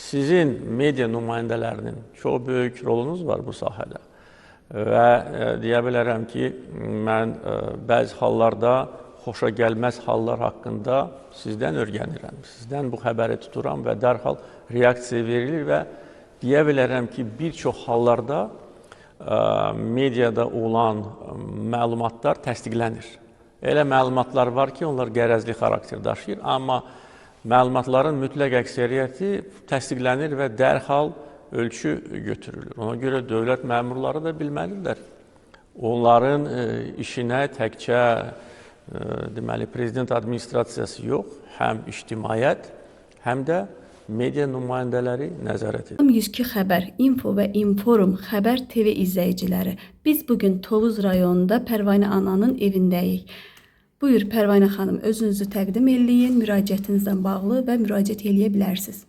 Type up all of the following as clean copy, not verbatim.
Sizin media nümayəndələrinin çox böyük rolunuz var bu sahədə. Və deyə bilərəm ki, mən bəzi hallarda xoşa gəlməz hallar haqqında sizdən öyrənirəm. Sizdən bu xəbəri tuturam və dərhal reaksiya verilir və deyə bilərəm ki, bir çox hallarda mediada olan məlumatlar təsdiqlənir. Elə məlumatlar var ki, onlar qərəzli xarakter daşıyır, amma məlumatların mütləq əksəriyyəti təsdiqlənir və dərhal ölçü götürülür. Ona görə dövlət məmurları da bilməlidirlər. Onların işinə təkcə deməli prezident administrasiyası yox, həm ictimaiyyət, həm də media nümayəndələri nəzarət edir. 102 Xəbər, Info və Inforum Xəbər TV izləyiciləri. Biz bu gün Tovuz rayonunda Pərvanə ananın evindəyik. Buyur Pərvanə xanım, özünüzü təqdim eləyin, müraciətinizlə bağlı və müraciət eləyə bilərsiniz.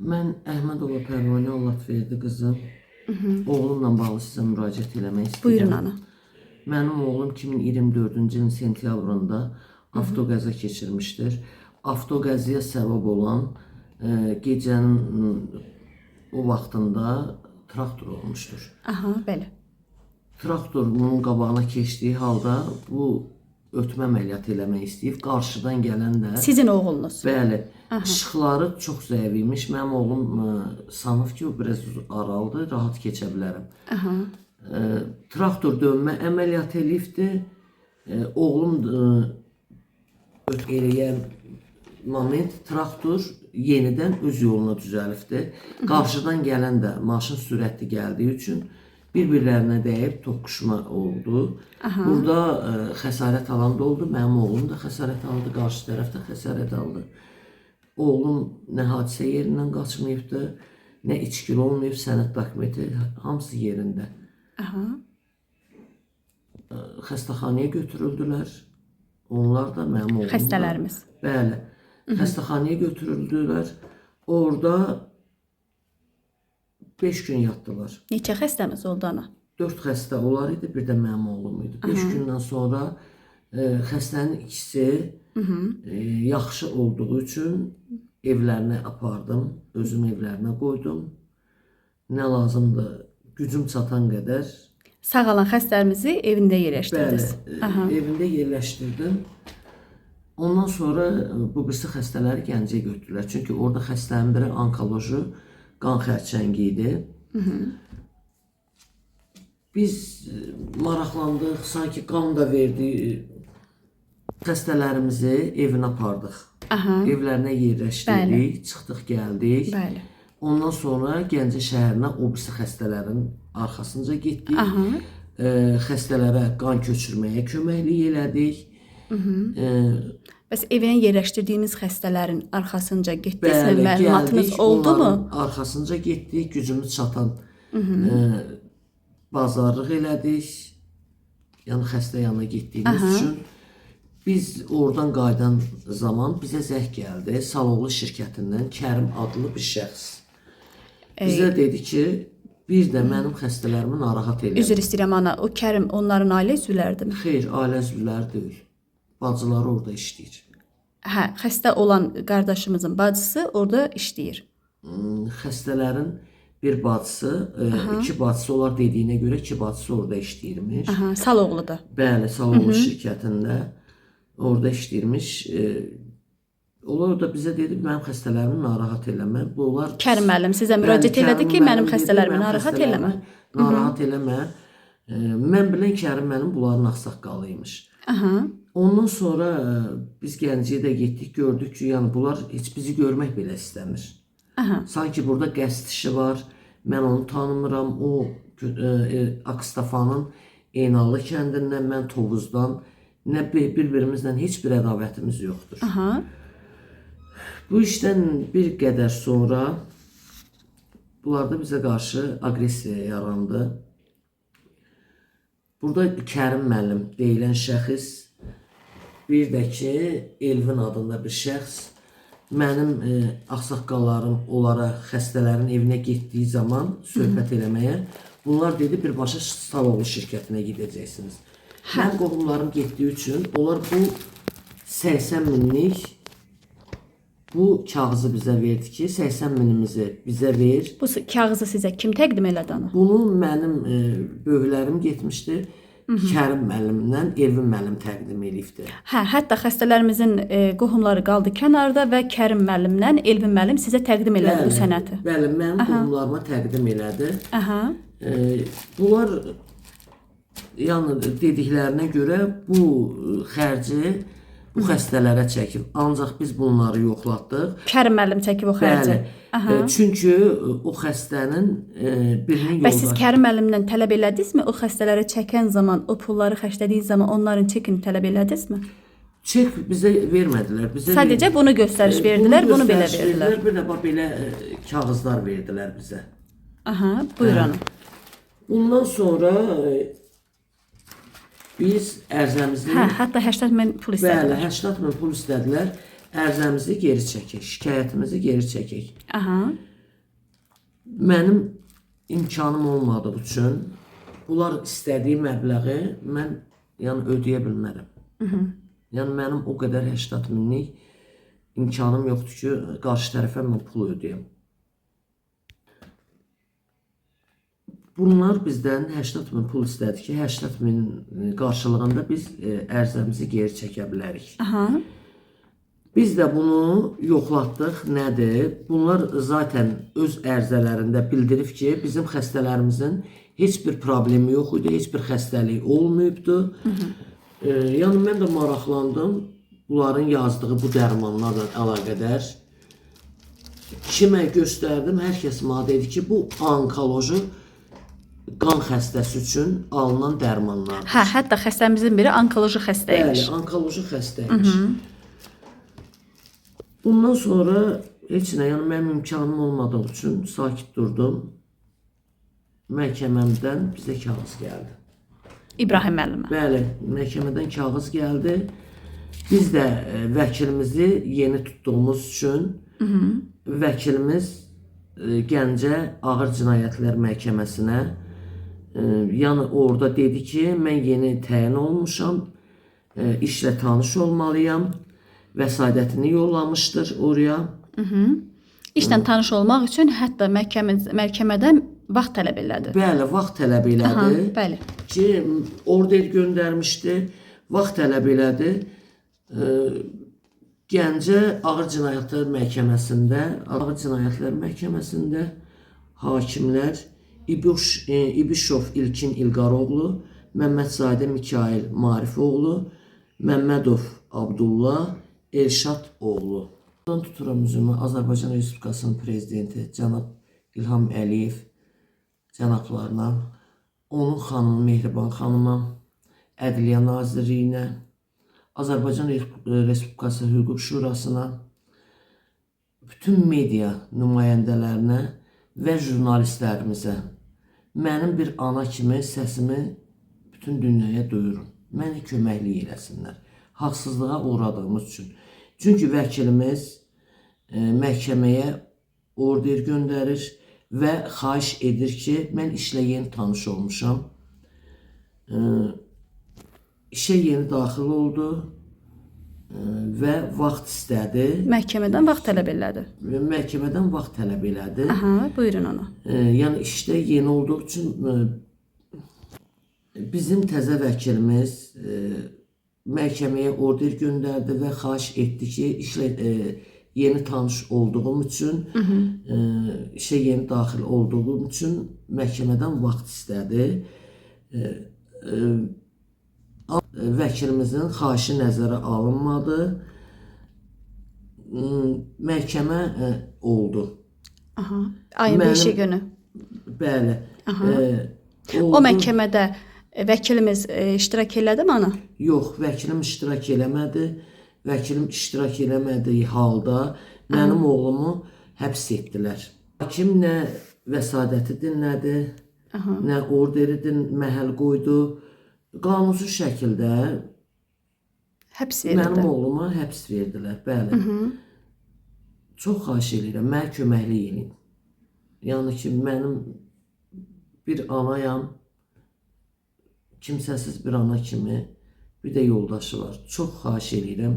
Mən Əhmədova Pərvanə Allahverdi qızı. Oğlumla bağlı sizə müraciət eləmək istəyirəm. Buyurun ana. Mənim oğlum 2024-cü ilin sentyabrında avtoqəza keçirmişdir. Avtoqəzaya səbəb olan gecənin o vaxtında traktor olmuşdur. Aha, bəli. Traktor bunun qabağına keçdiyi halda bu ötmə əməliyyatı eləmək istəyib. Qarşıdan gələn də Sizin oğlunuz. Bəli. İşıqları çox zəif imiş. Mənim oğlum sanıb ki, o biraz aralıdır, rahat keçə bilərəm. Aha. Traktor dönmə əməliyyatı eləyibdi. Oğlum öt eləyən moment traktor yenidən öz yoluna düzəlibdi. Qarşıdan gələn də maşın sürətli gəldiyi üçün bir-birlərinə dəyib toqquşma oldu. Aha. Burada xəsarət alan da oldu. Mənim oğlum da xəsarət aldı, qarşı tərəf də xəsarət aldı. Oğlum nə hadisə yerindən qaçmayıbdı, nə içkili olmayıb, sənəd dokumenti hamısı yerində. Aha. Xəstəxanaya götürüldülər. Onlar da mənim oğlum da. Xəstələrimiz. Bəli. Xəstəxanaya götürüldülər. Orada 5 gün yatdılar. Neçə xəstəmiz oldu ana? 4 xəstə onlar idi, bir də mənim oğlum idi. 5 gündən sonra xəstənin ikisi yaxşı olduğu üçün evlərinə apardım, özüm evlərinə qoydum. Nə lazımdır, gücüm çatan qədər. Sağalan xəstələrimizi evində Bəli, yerləşdirdiniz. Aha. evində yerləşdirdim. Ondan sonra bu birisi xəstələri Gəncəyə götürdülər. Çünki orada xəstənin biri onkoloji qan xərçəngi idi. Biz maraqlandıq, sanki qan da verdi. Xəstələrimizi evinə apardıq. Aha. Evlərinə yerləşdirdik, çıxdıq, gəldik. Bəli. Ondan sonra Gəncə şəhərinə o birisi xəstələrin arxasınca getdik. Aha. Xəstələrə qan köçürməyə köməklik elədik. Bəs evinə yerləşdirdiyimiz xəstələrin arxasınca getdinizmi? Bəli, Məlumatınız gəldik, oldu mu? onların arxasınca getdik, gücümüz çatan bazarlıq elədik. Yəni xəstə yanına getdiyimiz üçün biz oradan qayıdan zaman bizə zəng gəldi. Saloğlu şirkətindən Kərim adlı bir şəxs. Bizə dedi ki, bir də mənim xəstələrimi narahat eləmə. Üzr istəyirəm ana, o Kərim onların ailə üzvləridirmi? Xeyr, ailə üzvləri deyil. Bacıları orada işləyir. Hə, xəstə olan qardaşımızın bacısı orada işləyir. Xəstələrin bir bacısı, iki bacısı olar dediyinə görə iki bacısı orada işləyirmiş. Aha, Saloğluda. Bəli, Saloğlu şirkətində orada işləyirmiş. Onlar da bizə dedi, mənim xəstələrimi narahat eləmə. Bunlar Kərim müəllim sizə Bəli, müraciət elədi Kərim ki, mənim müəllim dedi, xəstələrimi mənim narahat eləmə. xəstələrimi narahat eləmə. Mən bilən Kərim müəllim bunların ağsaqqalı imiş. Aha. Ondan sonra biz Gəncəyə də getdik, gördük ki, yəni bunlar heç bizi görmək belə istəmir. Aha. Sanki burada qəsd işi var. Mən onu tanımıram. O Akstafanın Eynallı kəndindən, mən Tovuzdan. Nə bir-birimizlə heç bir ədavətimiz yoxdur. Aha. Bu işdən bir qədər sonra bunlarda bizə qarşı aqressiya yarandı. Burada Kərim müəllim deyilən şəxs, bir də ki Elvin adında bir şəxs mənim ağsaqqallarım onlara xəstələrin evinə getdiyi zaman söhbət eləməyə bunlar dedi birbaşa Saloğlu şirkətinə gedəcəksiniz. Mənim qohumlarım getdiyi üçün onlar bu 80 minlik Bu kağızı bizə verdi ki, 80 minimizi bizə ver. Bu kağızı sizə kim təqdim elədi ana? Bunu mənim böyüklərim getmişdi. Kərim müəllimlə Elvin müəllim təqdim eləyibdi. Hə, hətta xəstələrimizin qohumları qaldı kənarda və Kərim müəllimlə Elvin müəllim sizə təqdim elədi bu sənəti. Bəli, mənim qohumlarıma təqdim elədi. Aha. Bunlar yəni dediklərinə görə bu xərci bu xəstələrə çəkib. Ancaq biz bunları yoxlatdıq. Kərim müəllim çəkib o xərci. Bəli. Çünki o xəstənin birinin Bəs siz yoldaşı. Kərim müəllimdən tələb elədinizmi? O xəstələrə çəkən zaman, o pulları xərclədiyi zaman onların çekini tələb elədinizmi? Çek bizə vermədilər. Bizə Sadəcə bunu göstəriş verdilər, bunu belə göstəriş verdilər. Bir də bax belə kağızlar verdilər bizə. Aha, buyur ana. Bundan sonra biz ərzəmizi Hə, hətta 80 min pul istədilər. Bəli, 80 min pul istədilər. Ərzəmizi geri çəkək, şikayətimizi geri çəkək. Aha. Mənim imkanım olmadığı üçün bunlar istədiyi məbləği mən yəni ödəyə bilmərəm. Yəni mənim o qədər 80 minlik imkanım yoxdur ki, qarşı tərəfə mən pul ödəyəm. Bunlar bizdən 80 min pul istədi ki, 80 min qarşılığında biz ərzəmizi geri çəkə bilərik. Aha. Biz də bunu yoxlatdıq, nədir? Bunlar zaten öz ərizələrində bildirib ki, bizim xəstələrimizin heç bir problemi yox idi, heç bir xəstəliyi olmayıbdı. Yəni mən də maraqlandım bunların yazdığı bu dərmanlarla əlaqədar. Kimə göstərdim, hər kəs mənə dedi ki, bu onkoloji qan xəstəsi üçün alınan dərmanlardır. Hə, hətta xəstəmizin biri onkoloji xəstə imiş. Bəli, onkoloji xəstə imiş. Bundan sonra heç nə, yəni mənim imkanım olmadığı üçün sakit durdum. Məhkəməmdən bizə kağız gəldi. İbrahim müəllimə. Bəli, məhkəmədən kağız gəldi. Biz də vəkilimizi yeni tutduğumuz üçün vəkilimiz Gəncə Ağır Cinayətlər Məhkəməsinə yəni orada dedi ki, mən yeni təyin olmuşam, işlə tanış olmalıyam. Vəsaitini yollamışdır oraya. İşlə tanış olmaq üçün hətta məhkəmədən vaxt tələb elədi. Bəli, vaxt tələb elədi. Aha, bəli. Ki order göndərmişdi, vaxt tələb elədi. Gəncə Ağır Cinayətlər Məhkəməsində, Ağır Cinayətlər Məhkəməsində hakimlər İbişov İlkin İlqaroğlu, Məmmədzadə Mikail Marifoğlu, Məmmədov Abdullah, Elşad oğlu. Buradan tuturam üzümü Azərbaycan Respublikasının prezidenti cənab İlham Əliyev cənablarına, onun xanımı Mehriban xanıma, Ədliyyə Nazirliyinə, Azərbaycan Respublikası Hüquq Şurasına, bütün media nümayəndələrinə və jurnalistlərimizə mənim bir ana kimi səsimi bütün dünyaya duyurun. Mənə köməklik eləsinlər. Haqsızlığa uğradığımız üçün. Çünki vəkilimiz məhkəməyə order göndərir və xahiş edir ki, mən işlə yeni tanış olmuşam. İşə yeni daxil oldu və vaxt istədi. Məhkəmədən vaxt tələb elədi. Və məhkəmədən vaxt tələb elədi. Aha, buyurun ana. Yəni işdə yeni olduğu üçün bizim təzə vəkilimiz məhkəməyə order göndərdi və xahiş etdi ki, işlə yeni tanış olduğum üçün, işə yeni daxil olduğum üçün məhkəmədən vaxt istədi. Vəkilimizin xahişi nəzərə alınmadı. Məhkəmə oldu. Aha. Ayın 5-i günü. Bəli. O məhkəmədə vəkilimiz iştirak elədimi ana? Yox, vəkilim iştirak eləmədi. Vəkilim iştirak eləmədiyi halda mənim oğlumu həbs etdilər. Hakim nə vəsadəti dinlədi, nə orderi məhəl qoydu. Qanunsuz şəkildə həbs verildi. Mənim oğluma həbs verdilər, bəli. Çox xahiş eləyirəm, mənə köməklik eləyin. Yəni ki, mənim bir anayam, kimsəsiz bir ana kimi bir də yoldaşı var. Çox xahiş eləyirəm.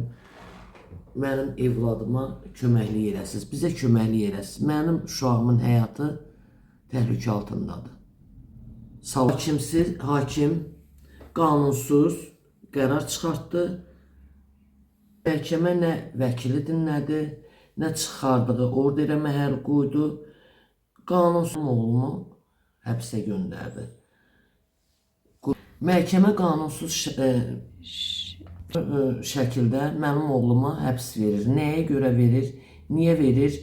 Mənim evladıma köməklik eləsiniz. Bizə köməklik eləsiniz. Mənim uşağımın həyatı təhlükə altındadır. Hakimsiz, hakim qanunsuz qərar çıxartdı. Məhkəmə nə vəkili dinlədi, nə çıxardığı orderə məhəl qoydu. Qanunsuz oğlumu həbsə göndərdi. Məhkəmə qanunsuz şəkildə mənim oğluma həbs verir. Nəyə görə verir? Niyə verir?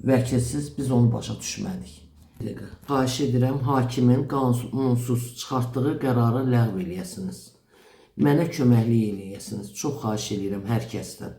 Vəkilsiz biz onu başa düşmədik. Bir dəqiqə. Xahiş edirəm hakimin qanunsuz çıxartdığı qərarı ləğv eləyəsiniz. Mənə köməklik eləyəsiniz. Çox xahiş eləyirəm hər kəsdən.